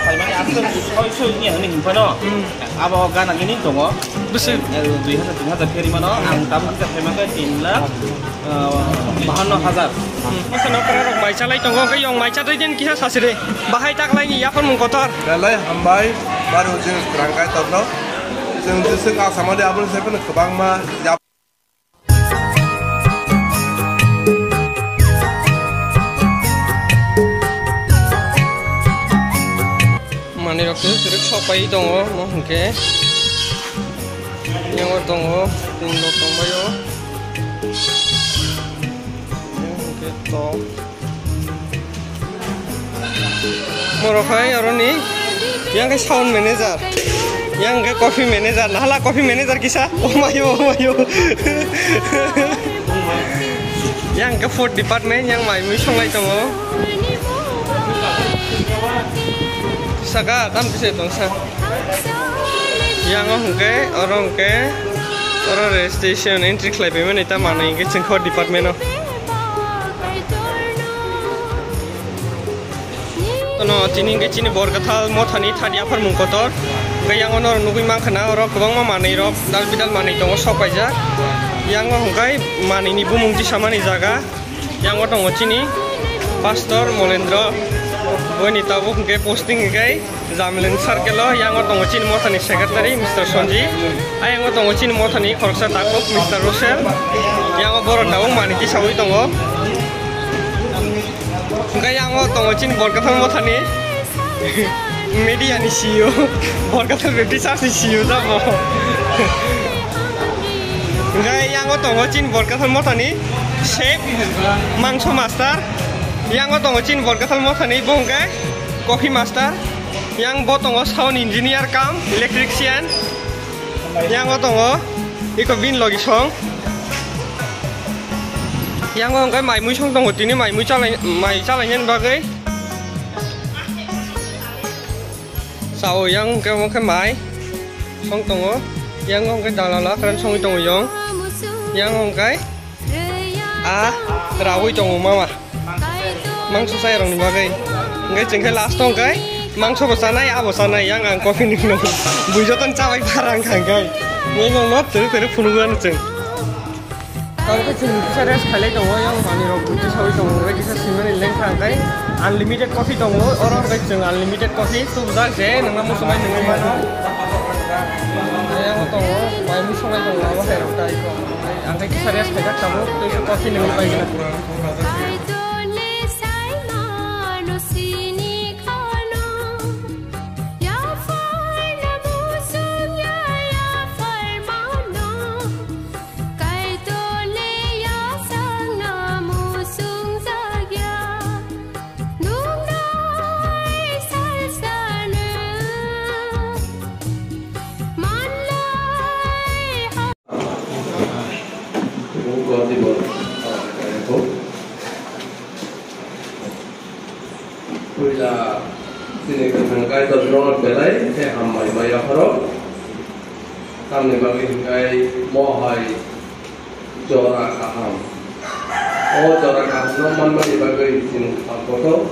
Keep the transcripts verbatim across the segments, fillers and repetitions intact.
Phaimani aswk soi soi ni hwnwi hwnphano. Hmm. Abo gana gini tongo. Bwswk? Eh, dui hajar, tin hajar khe rimano. Ang tabuk kisa phaimani tin lakh, eh, bahanno hajar. Hmm. Okhano kwrwirok mai chalai tongo, hwnkhe yong mai chatwi din kisa sasiri. Bahai taklaini yapharmung kotor. Belai hambai, bari hojing kwrang kai tokno. Chwng jiswk asamadi aboni sai phano kwbangma yap- Manwi rok kwrwk kwrwk sok pai tongo, omo hwnkhe yango tongo, tong rok tongbaio. Yang hwnkhe tok. Moro khai oroni, yang khe sound manager, yang khe coffee manager, nahala coffee manager kisa, omayo, omayo. Yang khe food department, yang mai mui songlai tongo. Saka, tam kisa tong sa. Yang o hwnkhe, oro hwnkhe, oro registration entry khlai paimani ta manwi hwnkhe chwng khe o department o. Tono tini hwnkhe chini Borkathal mothani thani yapharmung kotor. Hwnkhe yang ono nugwi mankha na oro kwbangma manwi rok dal bidal manwi tongo sok paijak. Yang o hwnkhe manwi ni bumung tisamani jaga. Yang o tongo chini Pastor Molendro. Boini tabuk hwnkhe posting hwnkhe Jamling circle o, yang o tongo chini mothani secretary Mister Sonji, ayang o tongo chini mothani khoroksa takhuk Mister Russell, yang o borok tabuk manwi tisawi tongo. Hwnkhe yang o tongo chini Borkathal mothani media ni C E O, Borkathal Baptist Church ni C E O jabo. Hwnkhe yang o tongo chini Borkathal mothani chef, mangso master, yang o tongo chini Borkathal mothani bo hwnkhe coffee master. Yang bo tongo sound engineer cum electrician. Yang o tongo iko bin logi song. Yang o hwnkhe mai mui song tongo, tini mai mui chalai, mai chalainani bagwi. Sao yang hwnkhe omo khe mai song tongo. Yang o hwnkhe dalala kwran songwi tongo yang. Yang o hwnkhe a rawi tongo mama. Mangso chairokni bagwi. Hwnkhe chwng khe last o hwnkhe mangso bo chanai, abo chanai, yang ang coffee ni phunuk. Bui jotono chabai phara wngkha hwnkhe. Nini no twrwk twrwk phunukgwi ano chwng. Tabukhe chwng kisa rest khailai tongo, yang manwi rok bui tisawi tongo, hwnkhe kisa swimani lengkha hwnkhe unlimited coffee tongo, oro hwnkhe chwng unlimited coffee tubujak je nwngno muchungwi nungwi mano. Yang tongo, bai muchungwi tongo, abo hai rok tai. Ang khe kisa rest khaijak tabuk, tei khe coffee nungwi bai gana. Puila chini kwthang Kaitor no belai khe hambai ma yapharo. Tamni bagwi hwnkhe mo hai jora kaham. O jora kaham no manmani bagwi chini kotor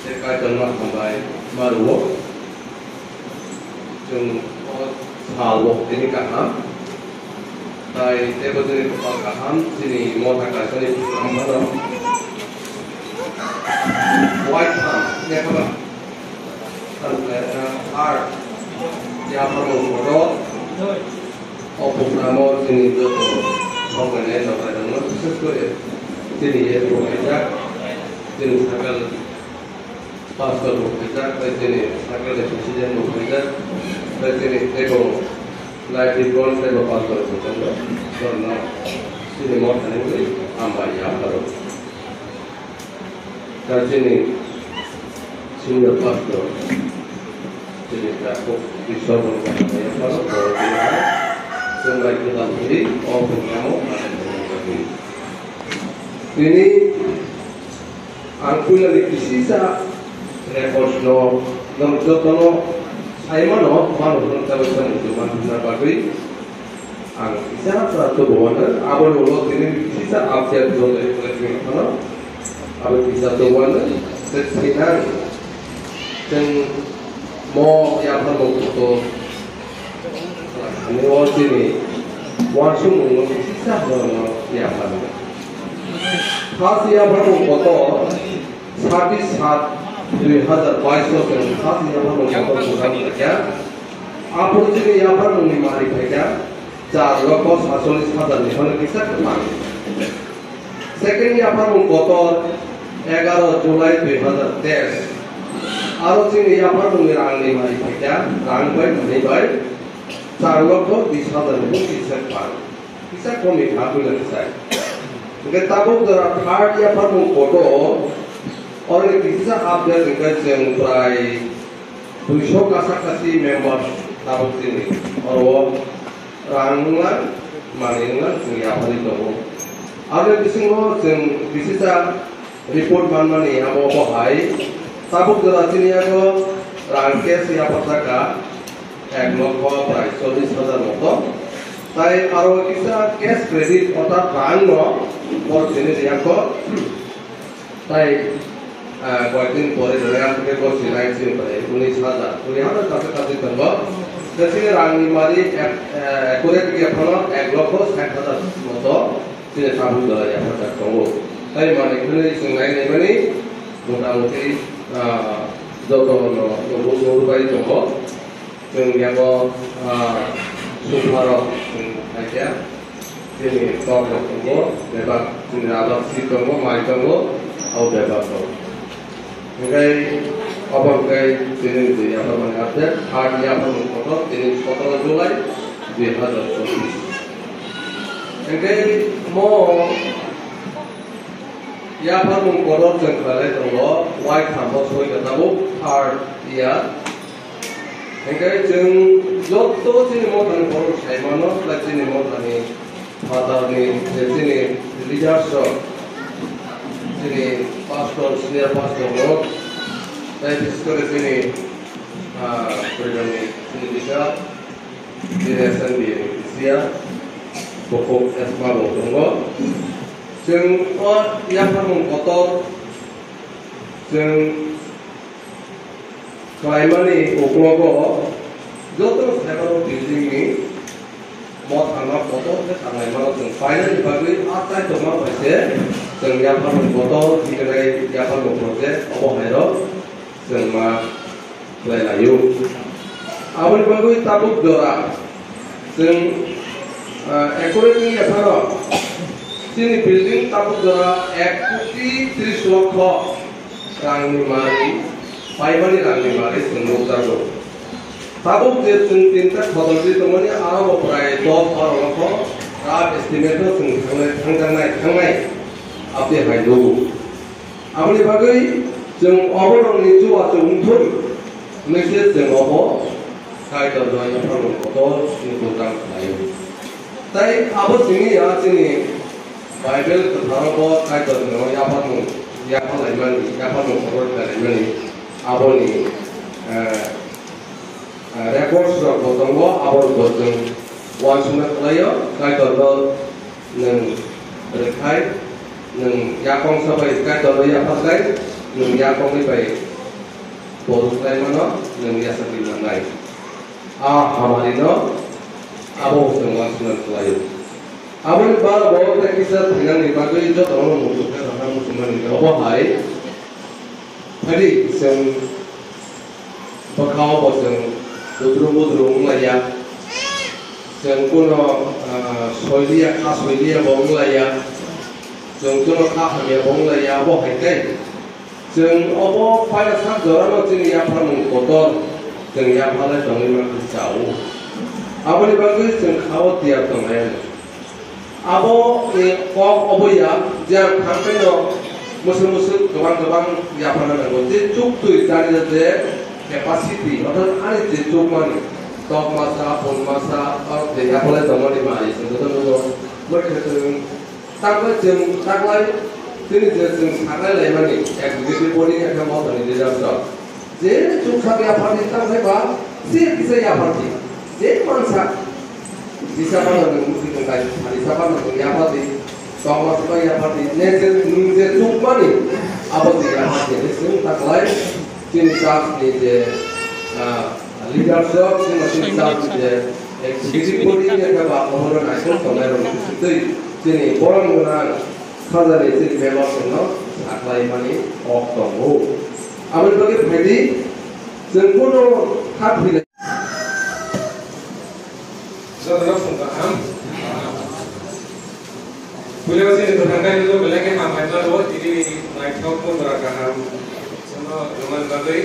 tei Kaitor no hambai ma rwo. Chwng o sal bo tini kaham. Tai teibo chini kwpal kaham, chini motha kaisani kaham phano. White ham, lekha ba. Art. Yaphang photo. O program o chini joto soknaini nokha rokno bises kore chini ye phokaijak, chini sakal Pastor bo khaijak, tei chini circle ni president bo khaijak, tei chini teibo library board teibo pastor bo tongo, borokno chini motha ni wngwi hambai yapharo. Tei chini senior pastor, chini takhuk Iswar bo hambai yapharo, borok tini hai chwng bai kwtal kwrwi o program o. Tini Ang puilani kisisa records no, nwng jotono sai mano, mano hwnwi tabuk tamo tongma hwnna bagwi ang kisa sa tubuano, aboni ulo tini kisisa update joto ekle tini phano, abo kisa tubuano, tei thinang Chwng mo yapharmung kotor ani o chini uansukmung no kisa borokno yapharmung. First yapharmung kotor sati sat dui hazar bais o chwng first yapharmung kotor bwkha khlaikha. Aphuru chini yapharmung ni mari khlaikha char lokho satchollis hazar ni hwnwi kisa kwbang. Second yapharmung kotor egaro July dui hazar teis. Aro chini yapharmung ni rang ni mari khlaikha rang bai mani bai char lokho bis hazar ni kisa kwbang. Kisa komi kha buila kisa. Hingke tabuk jora third yapharmung kotor oro ni kisa update hingke chwng prai duiso kasa kasi member tabuk chini oro rang wnglang, manwi wnglang chwng yapharwi tongo. Aboni bisingo chwng bisisa report manmani abo bo hai. Tabuk jora chini yago rang cash yapharjak kha ek lokho prai chollish hajar moto. Tai aro kisa cash credit orthat rang no bor chini riyakho. Tai, ah, koyekdin pore jora aswk khe goswi nai chini bai unis hajar, kuri hajar kaisa kaisa tongo. Tei chini rangni mari ek, eh, accurate wngya phano ek lokho sait hajar moto chini tabuk jora yapharjak tongo. Tai mani khwnwi chwng nai naimani motamuti, ah, jotono nungwi nungwi bai tongo. Chwng yago, ah, supharo chwng khaikha. Chini tok rok tongo, bebak chini rabar si tongo, mai tongo, abo bebak tongo. Hingkai obo hingkai chini je yapharmani update, third yapharmung kotor, chini sotoro July dui hazar chobbish. Hingkai mo yapharmung kotor chwng khlailai tongo, waitham bo soi kha tabuk third year. Hingke chwng joto chini mothani borok sai mano, tei chini mothani phatarni je chini leaders rok, chini pastor, senior pastor rok, tei bises kore chini, ah, program ni chini leader, chini S N D ni bisiya, Bokok Esma bo tongo. Chwng o yapharmung kotor, chwng khlaimani uklogo joto saimanrok building ni mothano kotor khe tanglai mano chwng painani bagwi a chaitorma bai se chwng yapharmung kotor tikhlai yapharmung project obo hairok chwng ma khlai laio. Aboni bagwi tabuk jora chwng, ah, accurate wngya phano chini building tabuk jora ek koti tris lokho rangni mari, paimani rangni mari chwng nukjago. Tabuk je chwng tinta khodolwi tongmani, aro bo prai dos baro lokho rough estimate no chwng thangnai, thangjaknai, thangnai aboni hai nugo. Aboni bagwi chwng oborokni chubachu wngthun hwnwi se chwng obo Kaitorno yapharmung kotor ni program khlaio. Tai abo simi ya chini Bible kwtharo bo Kaitorno yapharmung, yaphalaimani, yapharmung kotor khlaimani aboni, eh, eh, records rok bo tongo, abo rok bo chwng uansukna khlaio, Kaitorno nwng rwkhai, nwng yakong sabai Kaitorno yapharkhai, nwng yakongni bai borok khlai mano, nwng yachakni mannai. A hamarino abo chwng uansukna khlaio. Aboni baro bo tei kisa thainani bagwi jotono muchungkha thangna muchungmani obo hai. Phadi chwng bwkhao bo chwng dudru budru wnglaiya. Chwng kuno, ah, soiliya, kha soiliya bo wnglaiya. Chwng kuno kha hamya bo wnglaiya, abo hai khe. Chwng obo paila sak jorano chini yapharmung kotor, chwng yapharlai tongwi mankha chao. Aboni bagwi chwng khao tiyar tonglaiya. Abo ni kok obo ya, je ang thang phano mwswk mwswk kwbang kwbang yapharna nango. Je chuk twi chani je capacity, orthat ani je chuk mani, tok masa, pun masa, tok je yapharlai tongmani mari, se joto joto, moi khe chwng, taklai chwng, taklai chini je chwng saklai laimani, executive body, ekha mothani leaders rok. Je chuksak yaphardi tang phai ba, se kisa yaphardi. Je mansak, kisa phano nwng musi nwng kai, kisa phano nwng yaphardi. Tongma se ba yaphardi. Ne je nwng je chukmani, abo je yaphardi. Nwng taklai, Chini church ni je, ah, leadership, chini church ni je executive body ni khe ba omono naising tongnai rok ni bisingtwi chini borom gwnang khajani chini member rokno saklaimani kok tongo. Aboni bagwi phaidi chwng bono kha thwinai. Jotono phung kaham. Puila chini kwthang kainwi belai khe hambai mano, tini naithok mundra kaham. Chwngno rwmani bagwi,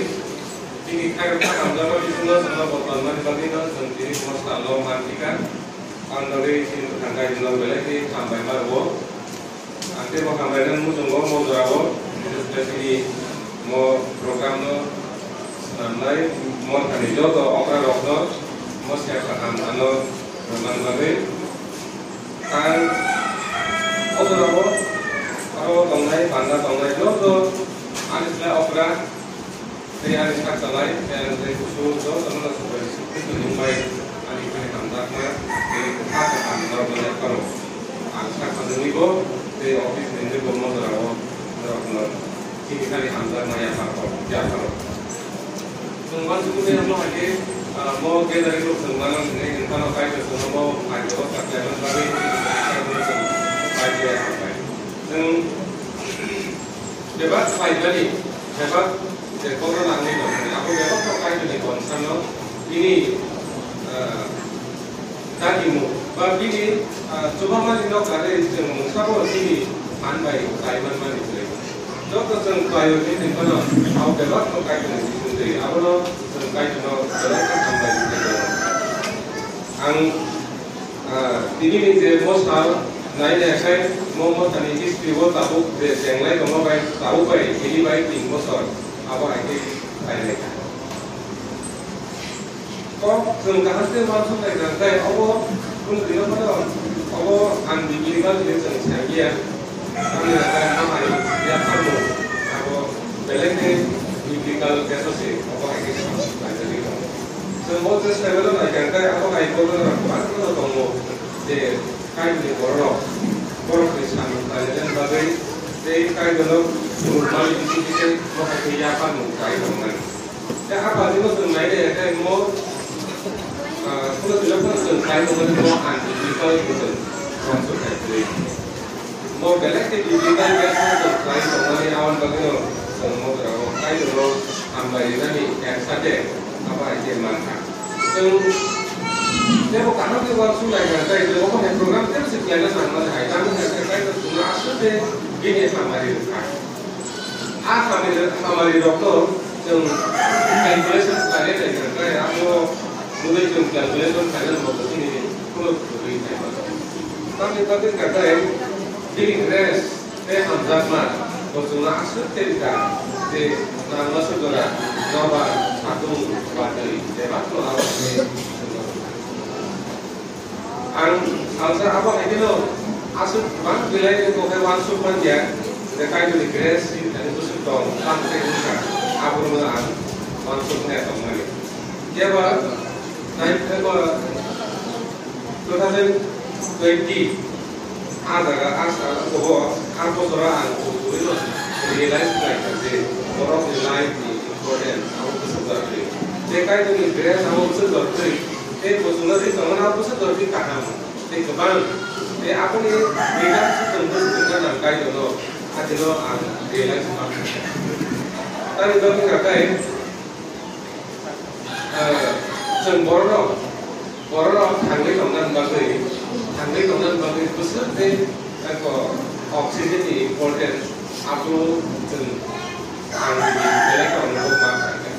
tini khairok kha hamjakma bisingno chwngno bo tonmani bagwino chwng tini bo salo manthika. Ang bagwi chini kwthang kainwino belai khe hambai mano. Ang tei bo hambai nang muchungo mo jorao, especially mo program no swnamnai, mo thani joto okra rokno mo sir kaham ano rwmani bagwi. Ang o jorao aro tongnai, panda tongnai joto ani slai okra tei ani sak chalai, tei ani tei kusu jotono no subai sukti tongmung bai ani khai hamjakma tei kha kaham norokno yapharo. Ang sak sajagwibo tei office ni wngwi bo mo jorao norokno chini khai hamjakma yapharo, yapharo. Chwng uansukmani amo hai khe, ah, mo gathering rok chwng mano hinwi hwn phano Kaitor chwngno mo hai bebosta khlaimani bagwi chwng Kaitor chwng bai khe hambai. Chwng bebak phaimani, bebak je kokno nangwi tongmani, abo bebak no Kaitorni konsano bini, ah, dagimung ba bini, ah, chubamani no karwi chwng mungsabo chini phan bai kai manmani kwrwi. Joto chwng khlaio tei twi phano abo bebak no Kaitorni bising twi, abono chwng Kaitorno belai khe hambai tei tongo. Ang Ah, tini ni je mo sal nai nai khai mo mo thani history o tabuk je chenglai tongma bai tabuk bai tini bai tin bosor abo hai khe khai nai kha. Kok chwng kaham khe uansuk nai nang khai obo kung twi no phano obo ang biblical hinwi chwng sai ya. Tamni hwnkhe hamari yapharmung abo belai khe biblical text o se obo hai khe samung khlaijagwi tongo. Chwng o text Bible o nai khe hwnkhe abo hai kokno rok kwbangma no tongo je Kaitorni bororok borokni samung khlainani bagwi tei Kaitorno khulumani bisingtwi tei bo hai khe yapharmung khlai tongmani. Tei a pati no chwng nai de, tei mo, ah, phano tino phano chwng khlai tongmani mo ang ni bikhai bo chwng uansuk khai kwrwi. Mo belai khe biblical text no chwng khlai tongmani, aboni bagwi no chwng mo jora o Kaitor no hambai rinani eksa de abo hai khe man kha. Chwng tebo kaham khe uansuk nai kha, tei obo hai program tebo se khlaina nang mani hai, tamni hwn khe Kaitor chwngno aswk de bini hamari rw kha. A hamari, hamari rokno chwng calculation khlai nai kha, tei abo mwnwi chwng calculation khlainani bo chini khuluk kwrwi khlai mano. Tamni bagwi kha tei bini grace tei hamjakma bo chwngno aswk tei rwkha je nangma swk jora nobar, satung, batwi, bebakno abo khe chwngno rwkha. Ang salsa abo hai kheno aswk kwbang belai ni kokhe uansuk man ya, je Kaitorni grace hinwi thani bwswk tong, tamo tei wngkha, abono ang uansuk maya tongmani. Phiya ba nai, phiya ba two thousand twenty a jaga a sal o, a bosoro ang kubui no realize khlai kha je borokni life ni importance abo bwswk jagwi, je Kaitorni grace abo bwswk jagwi. Tei bo chwngno twi tongmani abo se dorti kaham tei kwbang. Tei aboni leadership chwng bwswk wngna nang Kaitorno, hakhe no ang realize ma kha. Tamni bagwi kha tei, eh, chwng bororok, bororok thangwi tongna bagwi, thangwi tongna bagwi bwswk tei eko oxygen ni importance abo chwng ang belai kheno ma kha.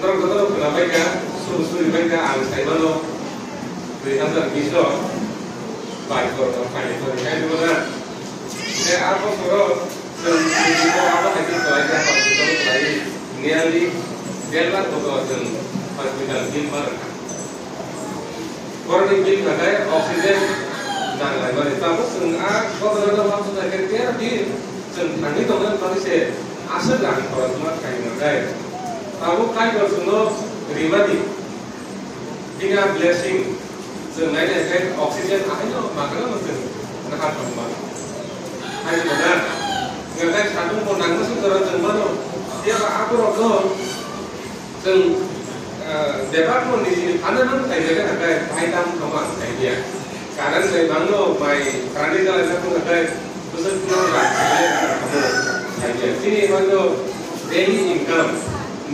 Norok jotono khwnabaikha, suru suribaikha, ang saimano dui hazar bish o bai kormo khainai khainai khainai mano. Tei a bosoro chwng Tripura o abo hai khe khlaikha, hospital khlaiwi nearly der lakh bokol chwng hospital bill ma rwkha. Borokni bill khatai oxygen nang lai mani. Tabuk chwng a kotorno uansuk nai khe ter din chwng thangwi tongna bagwi se aswk rang khorokma khaina nai. Tabuk Kaitor chwngno rimani bini a blessing chwng nai nai khe oxygen ahaino magrano chwng naha thangma. Hai mano. Ngai satung bo nangma sung jora chwng mano. Phiya ba aborok no chwng, ah, bebak no nini phano nang khaijak khe nakhai bhai tam thangma ang khailiya. Karan bai bangno bai prani kala jak nakhai bwswk no rang khailiya. Chini bangno daily income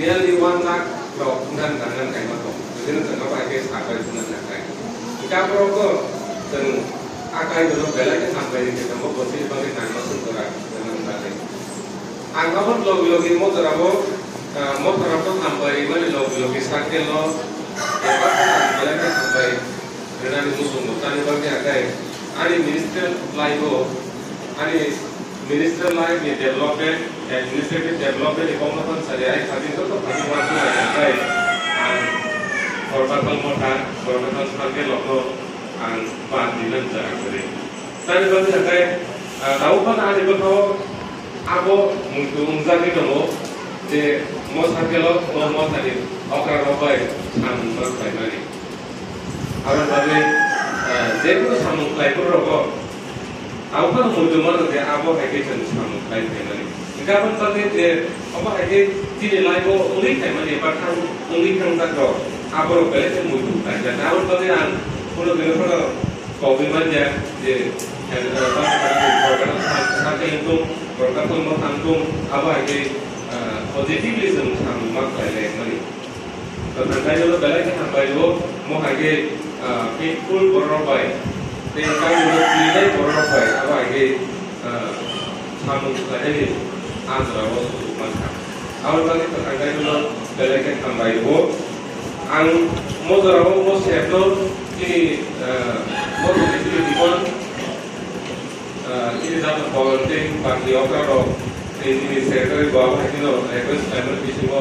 nearly one lakh rok ngan ngan kaima kok. Bini tongma bai khe sabai phunang nakhai. Hingkhe aborok no chwng akai bono belai khe hambai ni khe tongma bwswk bagwi nangma swk jora nang bagwi. Ang abo logi logi motorabo, ah, motorabo hambai mani logi logi circle no, eh, bapang ang belai khe hambai rwnani muchungo. Tani bagwi akai ani minister laibo, ani minister lai ni development, administrative development ni kokno phan sari ai khadi joto khadi wansuk lai akai ang Borkathal motha, Borkathal circle rokno ang bad di nang jara kore. Tani bagwi hwnkhe, ah, tabuk phano ani bwkhao abo muitu wngjagwi tongo je mo circle-o mo mothani okrarok bai samung ma khlaimani. Aboni bagwi, ah, jekunu samung khlai phuru rogo tabuk phano muitu mano je abo hai khe chwng samung khlai phaimani. Hingkhe aboni bagwi je obo hai khe chini life-o wngwi phaimani ba thang wngwi thangjak rok aborok belai khe muitu khlaijak. Aboni bagwi ang phano bini phano Kogwi manya je, eh, eh, bang bang ni program sa, sa khe wngkung, program tongmo thangkung, abo hai khe, eh, positively chwng samung ma khlai lai mani. To thangkai no belai khe hambai o, mo hai khe, eh, faithful borok rok bai, tei kami no twiwi borok rok bai, abo hai khe, eh, samung khlainani a jora o suchuk mankha. Aboni bagwi kwthang kaitorno belai khe hambai rwo. Ang mo jora o mo sep no chini, ah, mo chini chini dikon, ah, chini jata bol tei party okra rok tei chini secretary bo abo hai kheno request khlaimani bisingo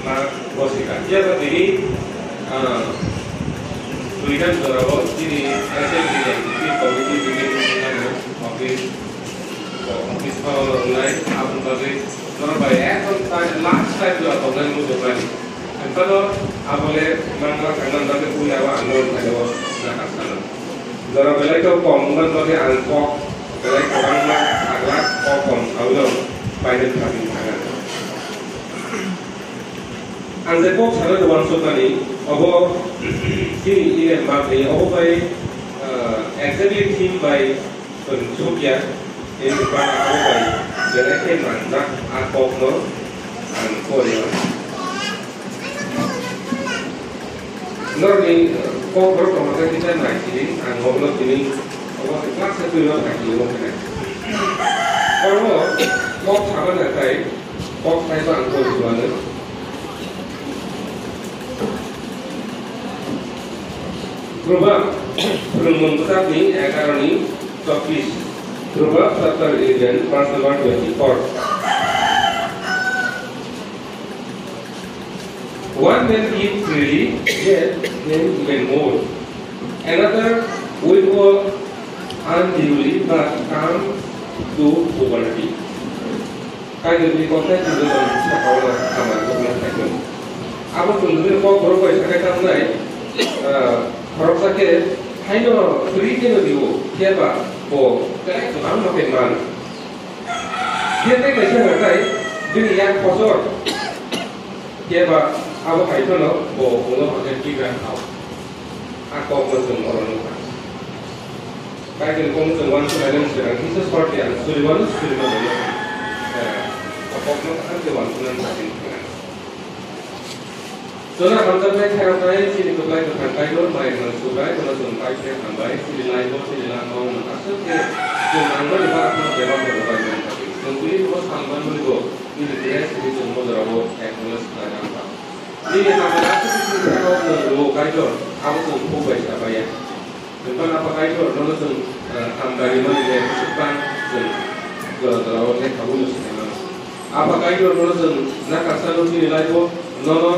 ma bosika. Phiya ba tini, ah, duijan jora o chini S F D M committee meeting wngmano office Office o wngnai, aboni bagwi norok bai ekdom tai last time jora tongnai muchungnai. Hwnkheno abole mangla thangna bagwi puila o ang norok phaio naka sano. Jora belai khe kom wngmani bagwi ang kok belai kwbangma sagla kok kom saui rok painani thani thangkha. Ang je kok sanani uansukmani obo chini email manwi obo bai, ah, exactly theme bai Chwng sukya, tei bwkha abo bai belai khe nangjak a kokno ang kori o. Norokni kok borok tongma khe kisa nai sidi, ang obono tini obo se class se twi no nai sidi obo khe nai. Oro kok sama nai tai, kok sai ba ang kori o ano. Proverb, Solomon bwsakni egaroni chobbish. Proverbs chapter eleven, verse number twenty-four. One man give freely, yet gain even more. Another withhold unduly, but come to poverty. Kaitorni kokthai twiwi tong sakao no hamar kokno khaikhe. Abo chwng nugwi kok borok bai sakai tamnai, ah, khoroksa khe haino kwrwi kheno rio, phiya ba bo belai kwbangma khe man. Phiya tei kaisa hwnkhe bini yak kochor, phiya ba abo hai phano bo ulo hwnkhe tigra thao. A kokno chwng oro nukha. Kaitorni kokno chwng uansuknai nang swkang kisa shortly ang suri uanw suri mano. Eh, a kokno ang khe uansuknani chati nukha. Chwla hamjaknai khairoknai chini kwplai kwthang Kaitor mai rwng Subrai bono chwng pai khe hambai, chini life-o chini langmao nwng aswk khe chwng nangmani barakno bebak bebak bai man thangwi. Chwng tini bo sal manmani bo nini Christ ni chwng mojorao acknowledge khlai nang kha. Nini hamya aswk khe chini thani rw Kaitor, abo chwng khuk bai sa bai ya. Hwnkheno Apha Kaitor, nono chwng, eh, hambai rimani le bwswk bang chwng jora jora o lekha wi no sinai mano. Apha Kaitor, nono chwng nakarsa no chini life o, nono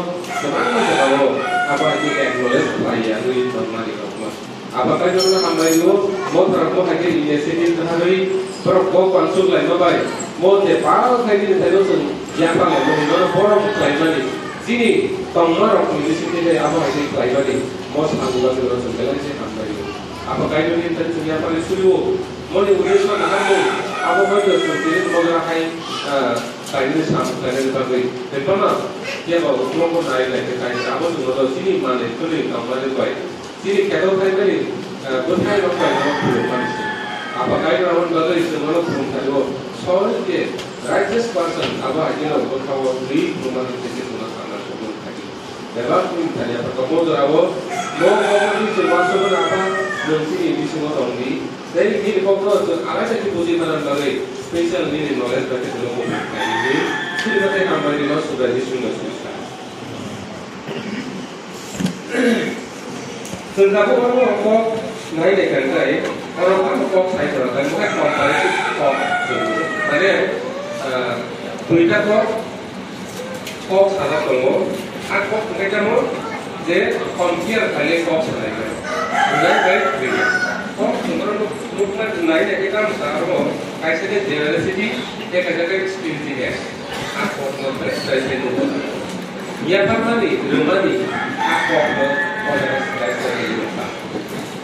kwbangma jora o abo hai khe acknowledge khlai ya wngwi tongmani rok no. Apha Kaitor no hambai rio, motha rok no hai khe initiative kwthagwi borok kok uansuk laima bai, mo je pal khai bini thai no chwng yapha laimani, nono borom khlaimani, chini tongma rok ni bisingtwi abo hai khe khlaimani. Mo samung bagwi oro chwng belai khe hambai rw. Abo Kaitorni thani chwng yaphangni suri-o. Moni uddesho naharmung abo hoito chwng tini mojra hai, ah, Kainwi samung kainani bagwi tei bama phiya ba uklok bo nai nai khe kainwi abo chwngno chini manwi kwrwi tongmani bai chini kheto phaimani, eh, bwthai rok bai no phulukmani se. Apa kainwi aboni bagwi chwngno phuluk thani o sorry khe righteous person abo hai khe no bwkha o twi phulukmani se se chwngno sana sokmani thani. Bebak wngkha ya, tongmo jorao, mo kokno twi chwng uansukmani apa, nwng chini bisingo tong di. Tei nini kokno chwng alaisa khe bujui manani bagwi, special nini knowledge bai khe chwngno kubui khlai di. Chini bagwi hambai rino subraini swngno swngsa. Chwng tabuk omo kok nai nai khe, oro tamo kok sai jora khe, mokhe comparative kok chwng. Mane, ah, duita kok, kok sajak tongo. A kok hwnkhe tamo je compare khaile kok sanai mano. Hwnjak bai hwnjak. Kok chwngno nuk-, nukna nai nai khe tamo sa aro kaisa khe generosity, tei kaisa khe stinginess. A kokno belai belai khe nugo. Yapharmani, rwmani a kokno o jaga belai belai khe nukha.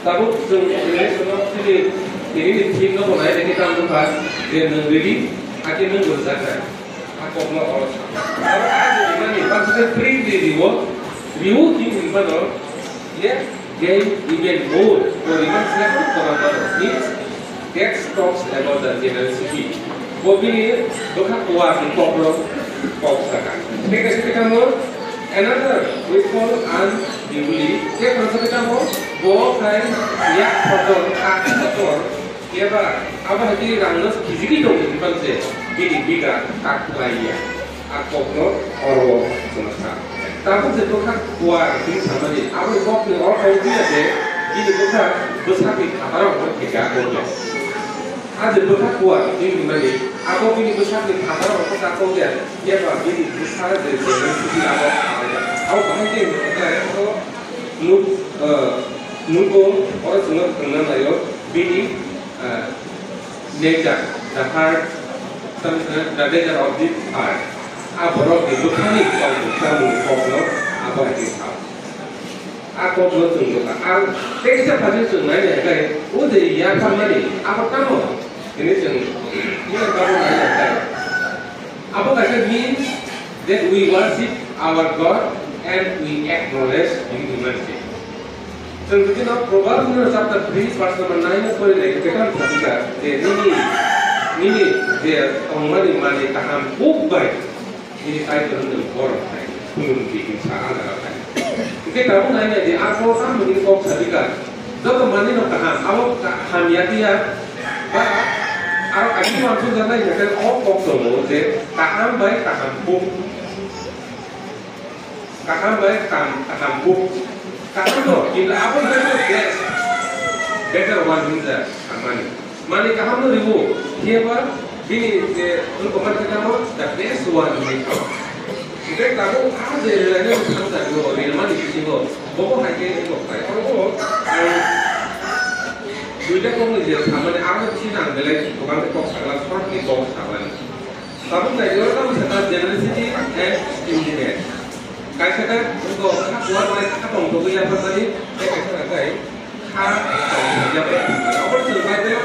Tabuk chwng English-no chini, tini ni theme-no bo nai nai khe tamo nukha je nwng ridi, hakhe nwng bo rwjaknai. A kokno oro sa. Aro a je rimani baksa khe free de riwo, riwo him hinmano, yet gave even more. To riman sila ko kono mano. Means, text talks about the generosity. Bo bini bwkha kuar ni kokno kok saka. Tei kaisa khe tamo, another weapon and duly. Tei kaisa khe tamo, bo khai yak kotor, kha kotor, Eba, abo hai twi rangno khijigwi tongdi hwnba se bini biga tak khlai ya. A kokno oro chwngno sa. Tabuk je bwkha kuar twi samani, aboni kokni ortho wngya je bini bwkha bwsakni phataro hwnwi khaikha kokno. A je bwkha kuar twi hwnmani, abo bini bwsakni phataro hwnwi kha kokya, eba bini bwsa je jemon sidi abo khaikha. Abo bahai khe hwnwi khe abo nuk, eh, nugo oro chwngno thwngna naio bini, eh, nature, the heart, the, the nature of the heart. A borok ni bwkhani tongmung chamung kokno abo hai khe sao. A kokno chwng bwkha. Ar tei kisa phaikhe chwng nai nai khe, o je yapharmani abo tamo? Hini chwng, hini abo nai nai khe. Abo kaisa means that we worship our God and we acknowledge Him humanity. Chwng jodi no Proverbs no chapter three verse number nine no pori nai khe tamo thangkha je nini, nini je tongmani manwi kaham kuk bai nini Kaitor no borok khai khulum di hinsa a jaga khai. Hingke tabuk nai nai di, a kok tamo nini kok sadika. Joto manwi no kaham, abo ka-, hamya tiya, ba aro kaisa uansuk jaknai hingke o kok tongo je kaham bai kaham kuk. Kaham bai kaham, kaham kuk. Kaham no, kintu abo better best, better one hinjak samani. Mani kaham no riwo, phiya ba bini je wngkoma khe tamo the best one hinwi tamo. Hingke tabuk a je rwlainani bwskango tabio, rilmani bisingo, bobo hai khe wngkok bai. Oro bo ang duita kokni je samani, aro chini ang belai kwbang khe kok sakla, short ni kok samani. Tabuk nai, oro tamo sakha generosity and stinginess. Kaisa khe wngkok kha kuar bai kha tongtogwi yapharmani, tei kaisa khe kha tongtogwi yapharmani. Abo chwng Bible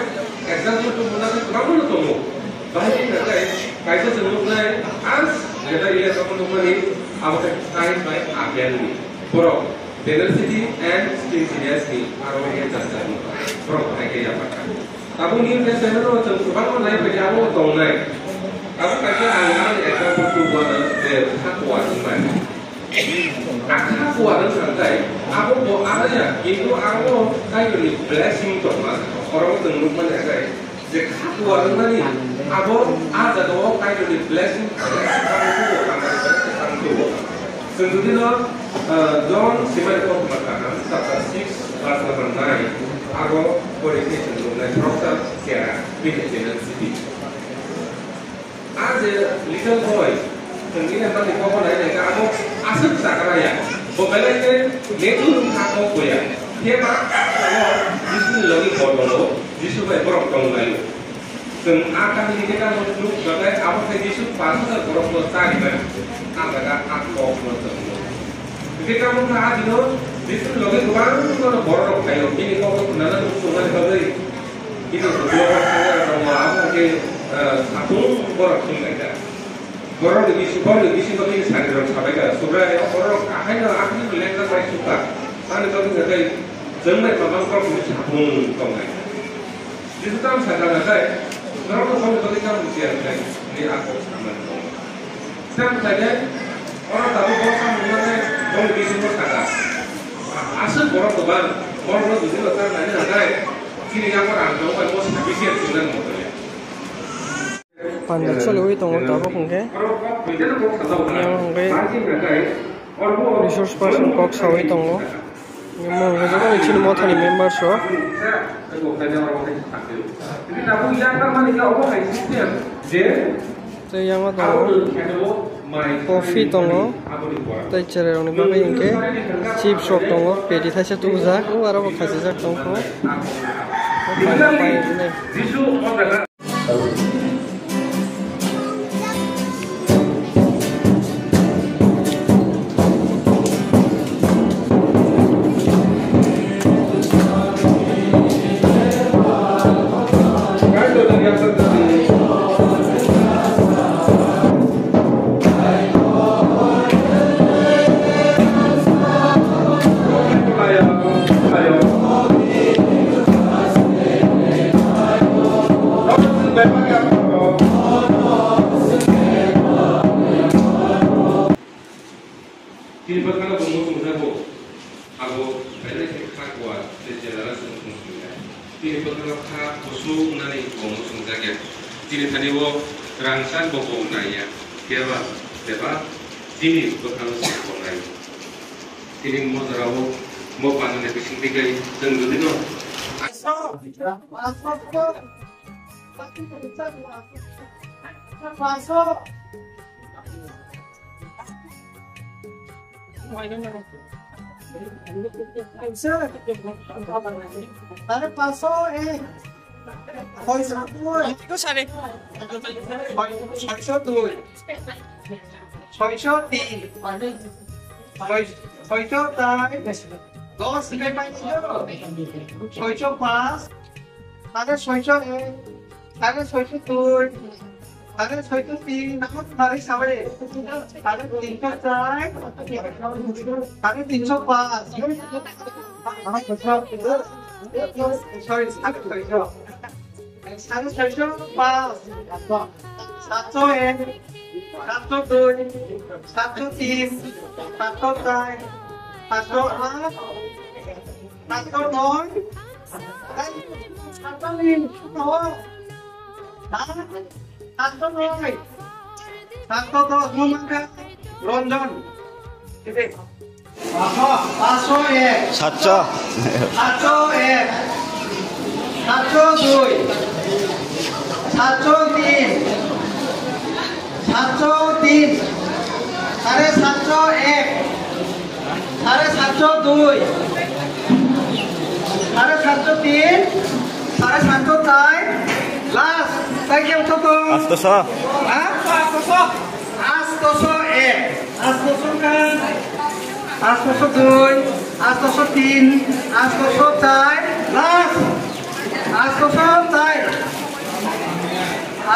example tongmani kwbangma no tongo. Bahai khe khe kaisa chwng nuknai, as jeta Elias abo nukmani, abo khe Kain bai Abel ni. Borok generosity and stinginess ni aro khe jajak nukha. Borok bahai khe yaphar kha. Tabuk New Testament o chwng kwbangma nai phaikhe abo tongnai. Tabuk kaisa ang ani example tubuna je kha kuar wngmani. A kha kuar wngkha tei abo bo aro ya, kintu abo Kaitorni blessing tongma. Oro chwng nukmani khe je kha kuar wngmani abo a jagao Kaitorni blessing. Chwng jodi no, uh, John simani kokma kaham chapter six verse number nine, abo pori khe chwng nuknai khoroksa chera bini generosity. A je little boy, chwng bini mani kok nai nai khe abo aswk chakra ya, bo belai khe nature wngkha kok bo ya. Phiya ba abo Jisuni logi bodolo, Jisu bai borok tong laio. Chwng a kahini khe tamo nuk bagwi abo khe Jisu pash hajar borokno cha rimani. A jaga a kokno chwng nuk. Hingke tamo khe a dino Jisu logi kwbangma borok rok phaio. Bini kokno khwnana nuk chwngmani bagwi bini ukulok rok thangwi rok tongo. Abo khe, eh, satung borok thwng laijak. Borok ni bisi, borok ni bisingo bini sakni rok sabai kha. Subrai o borok ahaino ahaino lengna bai sukha. Ani bagwi hwnkhe chwng bai mabang borok ni sapung tongnai. Jisu tamo sakha nakhai, norok no boni bagwi tamo siya hwnkhe, ni ako samani tongo. Tamo sakhe, oro tabuk bo samung mane boni bisingo sakha. Aswk borok kwbang, borok no jujui no ta nai nakhai, chini yago rang tongo bai bo sabi siya chwng nang mo tole. Panda choliwi tongo tabuk hwnkhe. Yang hwnkhe resource person kok sawi tongo. Yang hwnkhe joto ni chini mothani members rok. Tei yang o tongo coffee tongo. Tei cherai rokni bagwi hwnkhe chips rok tongo. Peti thaisa tubujak. O aro bo khachijak tongkho. Panda pai hwnwi. Chini bwkhano bo muchungjago, abo belai khe kha kuar tei chwla rwchapmung tongsinai. Chini bwkhano kha kusu wngnani bo muchungjak ya. Chini thani o rangchak bo bo wngnai ya. Phiya ba, phiya ba chini bwkhano se bo wngnai. Chini mojra o mo panani bising twi kai chwng rwdi no. Are paso, eh, soiso dui. Soiso dui. Soiso tin. Soi-, soiso tai. Dos, soiso pas. Are soiso ek. Are soiso dui. Are soiso tin, namo nari sabai. Are tinso char, are tinso pas. Sorry, are soiso. Are soiso pas. Satso ek, satso dui, satso tin, satso char, satso aat, satso noi. Satso ni, ha? Satso noi. Satso dos, mo mankha Ranjan. Paso, paso ek. Satso. Satso ek. Satso dui. Satso tin. Satso tin. Sare satso ek. Sare satso dui. Sare satso tin. Sare satso char. Last. Tai khe uthok tong. Atso so. Ha? Atso so ek. Atso so kha. Atso so dui. Atso so tin. Atso so char. Last. Atso so char.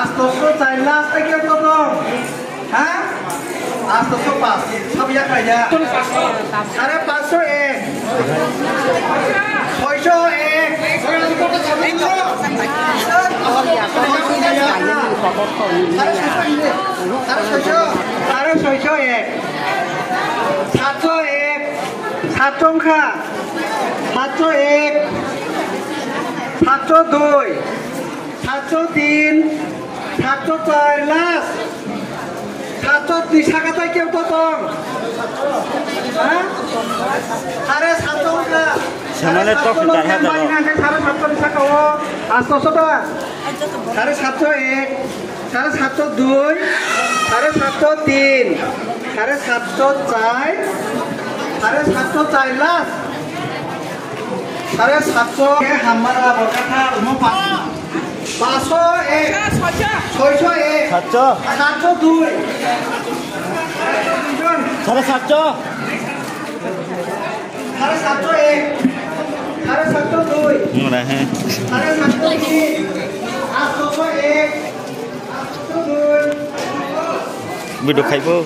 Atso so char last ta khe to to. Ha? Atso so pas. Sab ya kaya. Sare paso ek. Soiso ek. Sare soiso ek. Satso ek. Satso wngkha. Satso ek. Satso dui. Satso tin, satso char, last. Satso twi saka tai keu to tong. Ha? Sare satso wngkha. Samane tok sar ha jalo. Sare satso ni saka o. Atso so ta. Sare satso ek, sare satso dui, sare satso tin, sare satso char, sare satso char, last. Sare satso ke hamar abo kata uno pa. Paso ek. Soiso ek. Satso. Satso dui. Sare satso. Sare satso ek. Sare satso dui. Mura hai. Sare satso tin. Atso ek. Atso dui. Video khaibo.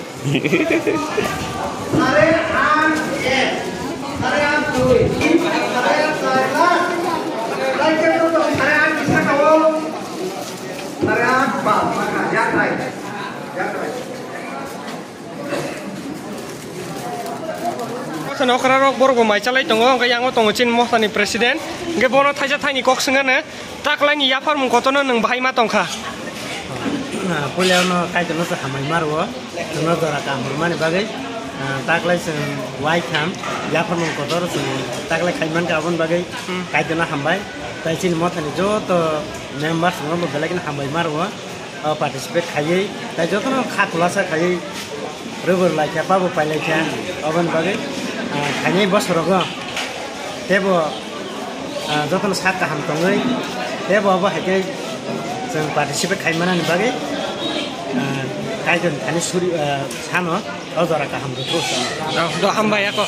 Sano okrarok borok bo mai chalai tongo, hwnkhe yango tongo chini mothani president, hwnkhe bono thaisa thaini kok swngano. Taklaini yapharmung kotorno nwng bahai ma tongkha? Ah, puila no Kaitorno se hambai ma rwo, chwngno jora kaham rwmani bagwi. Ah, taklai chwng uaitham yapharmung kotor chwng taklai khai mankha, aboni bagwi Hmm. Kaitorno hambai. Tai chini mothani joto members rokno bo belai kheno hambai ma rwo. O participate khaiwi, tai jotono kha khulasa khaiwi rwgwrwlaikha, pabo pailaikha, oboni bagwi, ah, phainai bosorogo teibo, ah, jotono sak kaham tongwi, teibo obo hai khe chwng participate khai manani bagwi, ah, Kaitorni thani suri, ah, sano o jora kaham rwthwk. Do, do, hambai ako.